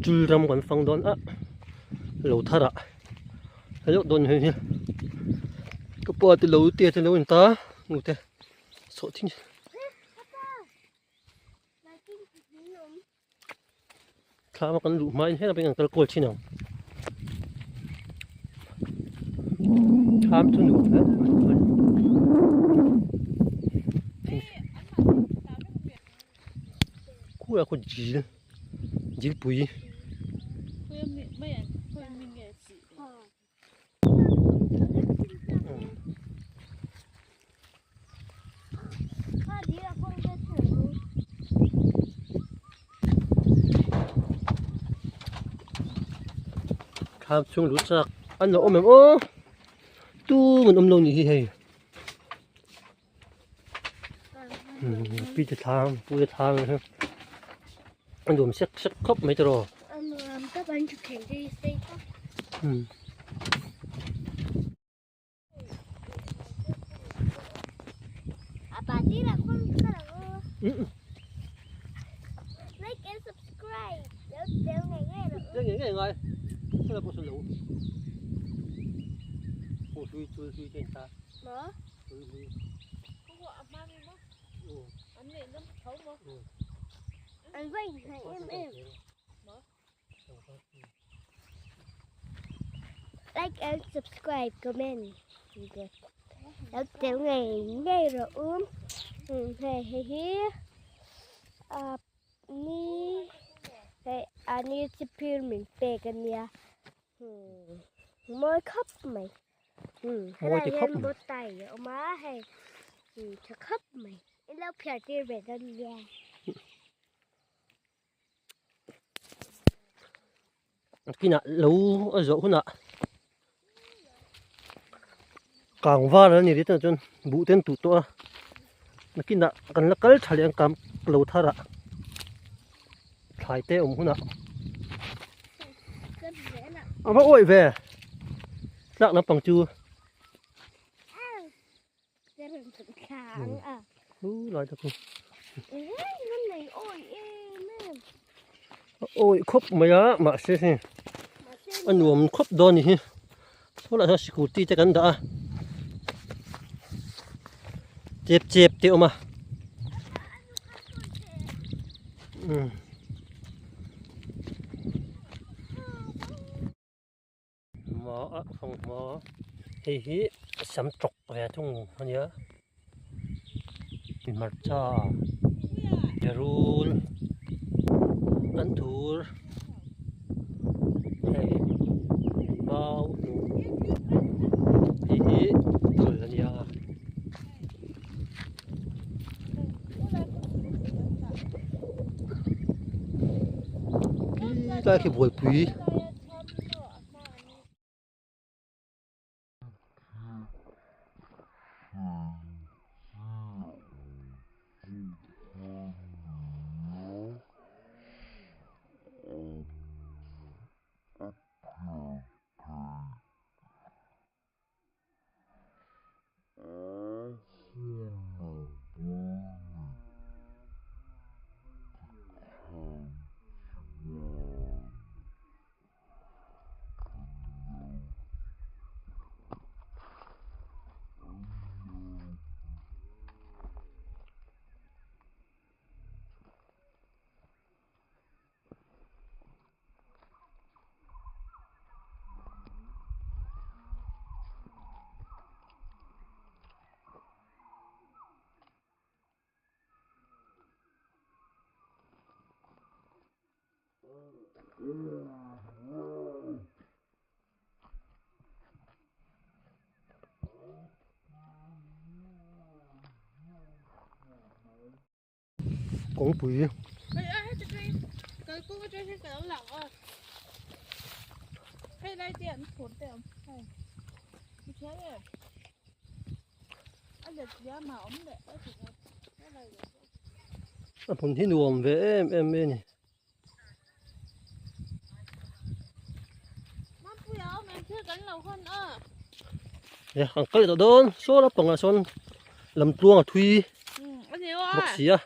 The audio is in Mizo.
Chul ram kan fang dawn a lo thar ah a deuh dawn hei hi ka pa te lo te te lo in ta nute sawh thing thlam a kan luh hma in helai pawh hian kan kal kawl thin ang thlam chu nuam hle mai khuai ah khaw dil dilpui. Thlam chhung lu chak an lo awm em aw tum an awm lo nih hi hei pi te thlam pu te thlam a nuam sek sek khawp mai tiraw. Like and subscribe. Nghe nghe ngai. Thế là có số lũ. Ủa chui chui chui trên ta. Mà. Chui chui. Anh vinh này em em. Like and subscribe, comment. Đâu tiểu ngày ngay rồi ướm. Hei hei hei. À ni hei a ni chi phir min pek a nia. Mawi khawp mai. Mawi ti khawp mai. Helai hian bawtai a awm a hei tha khawp mai. In lo phiar tir ve dawn nia. Kinah lo a zawh hunah kang var a ni ri tawh chuan buh te an tuh tawh a nakinah kan la kal tha leh ang kam lo thar ah thlai te awm hunah a va awih ve tlak lampang chu Lai tak chu a awih khawp mai a mahse hei a nuam khawp dawn a ni hi saw lah hian scooty te kan dah a chep chep te a awm a umm. Hma a fanghma hei hi sam tawk ve thung a nia. Hmarcha berul an thur hei mau hnuh hei hi dul a nia. Khi lai khi bualpui. Kawngpui. A hmun hi nuam ve em em mai a ni. An kal leh tawh dawn saw lampangah sawn lamtluang a thui bawk si a.